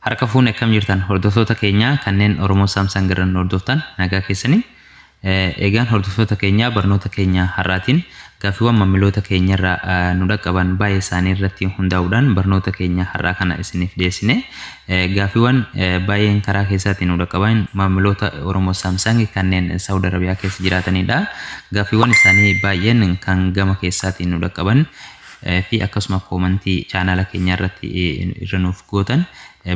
Harka fuune, akkam jirtan hordoftoota keenya kanneen Oromoo Samsung irraan hordoftan? Nagaa keessanii? Egaan hordoftoota keenya, barnoota keenya har'aatiin gaaffiiwwan maamiloota keenyarraa nu dhaqqaban baay'ee isaanii irratti hundaa'uudhaan barnoota keenya har'aa kana isiniif dhiyeessine. Gaaffiiwwan baay'een karaa keessaatiin nu dhaqqaban maamiloota Oromoo Samsung kanneen Saawud Arabiyaa keessa jiraatanidha. Gaaffiiwwan isaanii baay'een kan gama keessaatiin nu dhaqqaban fi akkasuma koomantii chaanaala keenyaa irratti irra nuuf gootan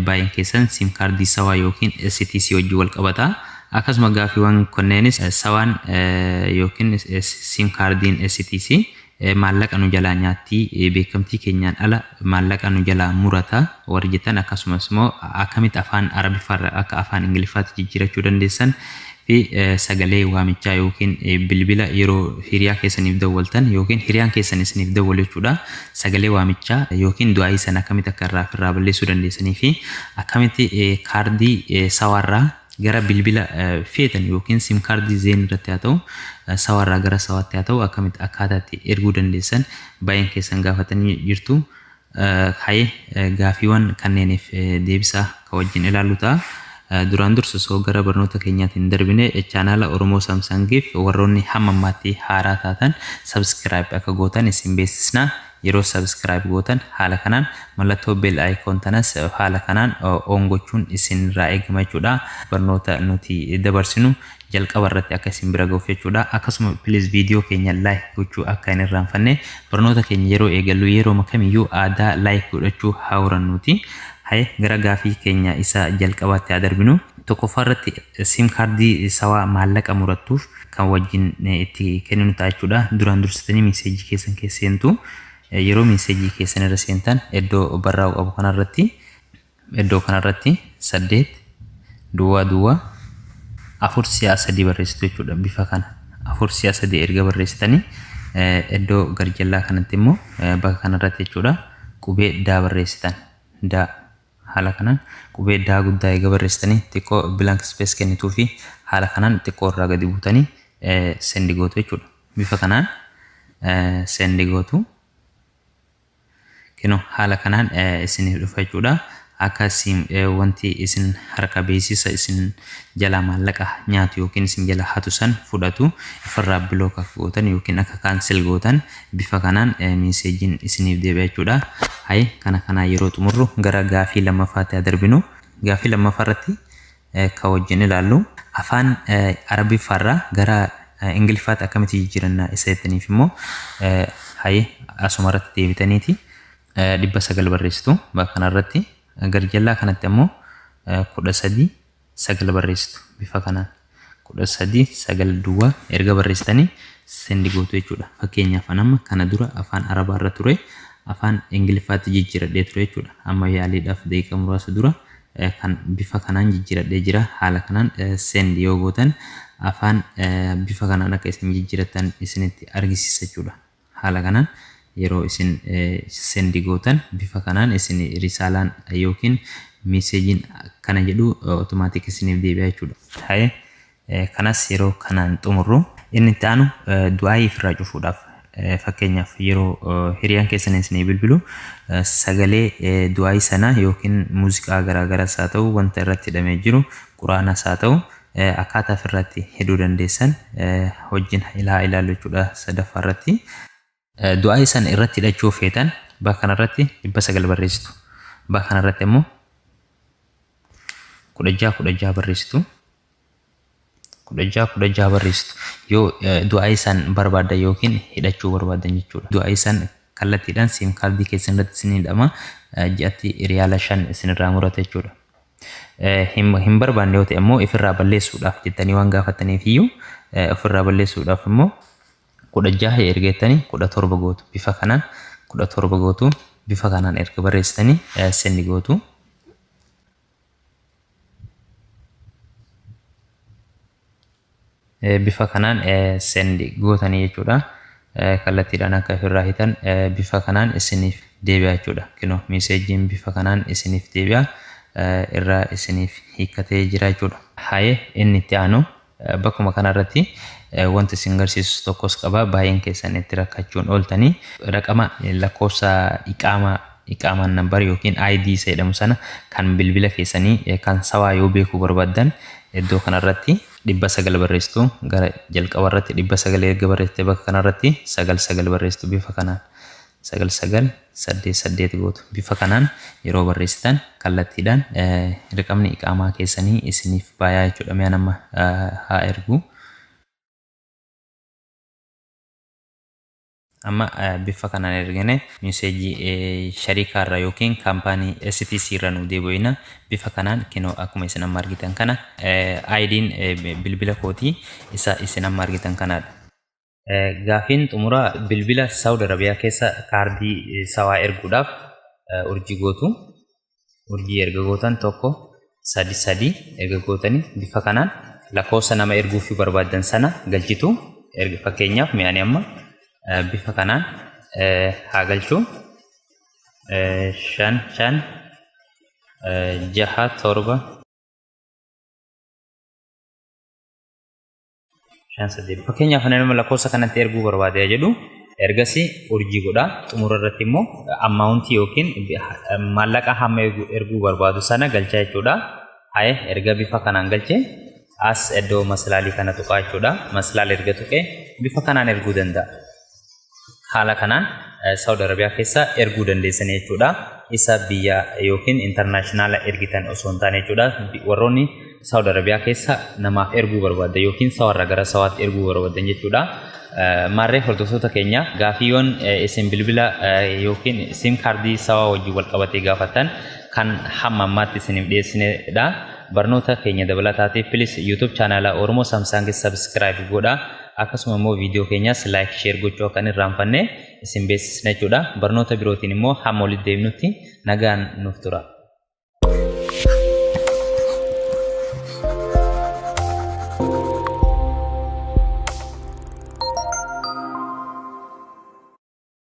baay'een keessan SIM kaardii sawaa yookiin STC wajjin wal qabata. Akkasuma gaaffiiwwan kunneenis sawaan yookiin SIM kaardiin STC maallaqa nu jalaa nyaattii, beekamtii keenyaan ala maallaqa nu jalaa murata warri jettan, akkasumas immoo akkamitti afaan Arabiffaarraa akka afaan Ingiliffaatti jijjiirachuu dandeessan fi sagalee waamichaa yookiin bilbila yeroo hiriyaa keessaniif dawwaltan yookiin hiriyaan keessan isiniif dawwalu jechuudha. Sagalee waamichaa yookiin du'aayii sana akkamitti akka irraa ofirraa balleessuu dandeessanii fi akkamitti kaardii sawaarraa gara bilbila feetan yookiin sim kaardii Zain irratti haa ta'u, sawaarraa gara sawaatti haa ta'u, akkamitti akkaataatti erguu dandeessan baay'een keessan gaafatanii jirtu. Hayee, gaafiiwwan kanneeniif deebisaa kan wajjin ilaallu ta'a. Duraan dursa osoo gara barnoota keenyaatiin darbine, chaanaala Oromoo Samsangiif warroonni hamma ammaatti haaraa taatan subscribe akka gootan isin beeksisna. Yeroo subscribe gootan haala kanaan mallattoo bell icon tanas haala kanaan on gochuun isinirraa eegama jechuudha. Barnoota nuti dabarsinu jalqaba irratti akka isin bira gahuuf jechuudha. Akkasuma please viidiyoo keenya like gochuu akka hin irraanfanne. Barnoota keenya yeroo eegallu yeroo kamiyyuu aadaa like godhachuu haa horannuuti. Haye, gara gaafii keenya isa jalqabaatti haa darbinu. Tokkoffaa irratti sim kaardii sawaa maallaqa murattuuf kan wajjin itti kenninu ta'a jechuudha. Duraan dursitanii miiseejii keessan keessa seentu. Yeroo miiseejii keessan irra seentan iddoo barraa'u qabu kanarratti, iddoo kanarratti 8 duwwaa duwwaa 4 si'a 3 barreessitu jechuudha. Bifa kana 4 si'a 3 erga barreessitanii, iddoo garjallaa kanatti immoo bakka kanarratti jechuudha, qubee daa barreessitan. Daa haala kanaan qubee daa guddaa eega barreessitanii, xiqqoo blank space kennituu fi haala kanaan xiqqoo irraa gadi buutanii send gootu jechuudha. Bifa kanaan send gootu. Kinoo haala kanaan isiniif dhufa jechuudha. Akka wanti isin harka beeksisa isin jalaa maallaqa nyaatu yookiin isin jala hatu san fudhatu ofirraa block akka gootan yookiin akka cancel gootan bifa kanaan miiseejiin isiniif deebi'a jechuudha. Hayi, kana kanaa yeroo xumurru gara gaafii lammaffaatti haa darbinu. Gaafii lammaffaa irratti kan wajjin ilaallu afaan Arabiffaarraa gara Ingiliffaatti akkamitti jijjiiranna isa jettaniif immoo, hayi, asuma irratti deebitaniiti 900 barreessitu bakka kanarratti. Garjallaa kanatti ammoo 13 9 barreessitu. Bifa kanaan 13 9 duwwaa erga barreessitanii send gootu jechuudha. Fakkeenyaaf an amma kana dura afaan Arabaa irra ture, afaan Ingiliffaatti jijjiiradhee ture jechuudha. Amma yaaliidhaaf daqiiqa muraasa dura kan bifa kanaan jijjiiradhee jira. Haala kanaan send yoo gootan afaan bifa kanaan akka isin jijjiirattan isinitti argisiisa jechuudha. Haala kanaan yeroo isin send gootan bifa kanaan isin risaalaan yookiin meeseejiin kana jedhu automatic isiniif deebi'a jechuudha. Haye, kanas yeroo kanaan xumurru, inni itti aanu du'aayii ofirraa cufuudhaaf, fakkeenyaaf yeroo hiriyaan keessan isinii bilbilu sagalee du'aayii sana yookiin muuziqaa garaagaraas haa ta'u, wanta irratti hidhamee jiru quraanas haa ta'u, akkaataa ofirratti hidhuu dandeessan wajjin haa ilaallu jechuudha sadaffaa irratti. Du'aayii sana irratti hidhachuu feetan bakka kanarratti 900 barreessitu. Bakka kanarratti immoo 16 16 barreessitu. 16 16 barreessitu. Yoo du'aayii san barbaaddan yookiin hidhachuu barbaaddan jechuudha. Du'aayii san kallattiidhaan siim kaardii keessan irratti isin hidhama. Ji'atti riyaala 5 isinirraa murata jechuudha. Hin barbaanne yoo ta'e immoo, ofirraa balleessuudhaaf jettanii waan gaafataniif iyyuu, ofirraa balleessuudhaaf immoo 16 erga jettanii 17 gootu. Bifa kanaan 17 gootu. Bifa kanaan erga barreessitanii send gootu. Bifa kanaan send gootanii jechuudha. Kallattiidhaan akka ofirraa hitan bifa kanaan isiniif deebi'a jechuudha. Kinoo meeseejiin bifa kanaan isiniif deebi'a, irraa isiniif hiikkatee jira jechuudha. Haye, inni itti aanu Bakkuma kanarratti wanti isin garsiisu tokkos qaba. Baay'een keessan itti rakkachuun ooltanii raqama lakkoofsa iqaamaa iqaamaan number yookiin ID isa jedhamu sana kan bilbila keessanii kan sawaa yoo beekuu barbaaddan iddoo kanarratti 900 barreessitu. Gara jalqaba irratti 900 erga barreessite bakka kanarratti 99 barreessitu, bifa kanaan 9988 gootu. Bifa kanaan yeroo barreessitan kallattiidhaan raqamni iqaamaa keessanii isiniif bayaa jechuudha. Mi'a nama haa ergu. Amma bifa kanaan ergine message shariikaarra yookiin kaampaanii STC irra nu deebi'ina. Bifa kanaan kinoo akkuma isin amma argitan kana ID'n bilbila kootii isa isin amma argitan kanaadha. Gaafiin xumuraa bilbila Saawud Arabiyaa keessa kaardii sawaa erguudhaaf urjii gootu. Urjii erga gootan 1 3 3 erga gootanii bifa kanaan lakkoofsa nama erguufii barbaaddan sana galchitu. Erga fakkeenyaaf mi'aani amma bifa kanaan haa galchu. 5 5 6 7 5 8. Fakkeenyaaf ani nama lakkoofsa kanatti erguu barbaade jedhu, ergasii urjii godha. Xumura irratti immoo amount yookiin maallaqa hamma erguu barbaadu sana galchaa jechuudha. Haye, erga bifa kanaan galche as iddoo maslaalii kana tuqaa jechuudha. Maslaal erga tuqee bifa kanaan erguu danda'a. Haala kanaan Saawud Arabiyaa keessa erguu dandeessan jechuudha. Isa biyya yookiin international ergitan osoo hin taane jechuudha. Warroonni Saawud Arabiyaa keessa namaaf erguu barbaadan yookiin sawarra gara sawaatti erguu barbaadan jechuudha. Maarree hordoftoota keenya, gaaffiiwwan isin bilbila yookiin SIM kaardii sawaa wajjin wal qabatee gaafattan kan hamma ammaatti isiniif dhiyeessinedha. Barnoota keenya dabalataatiif please YouTube channel Oromoo Samsung subscribe godha. Akkasuma immoo viidiyoo keenyas like, share gochuu akka hin irraanfanne isin beeksisna jechuudha. Barnoota birootiin immoo hamma walitti deebinutti nagaan nuuf tura.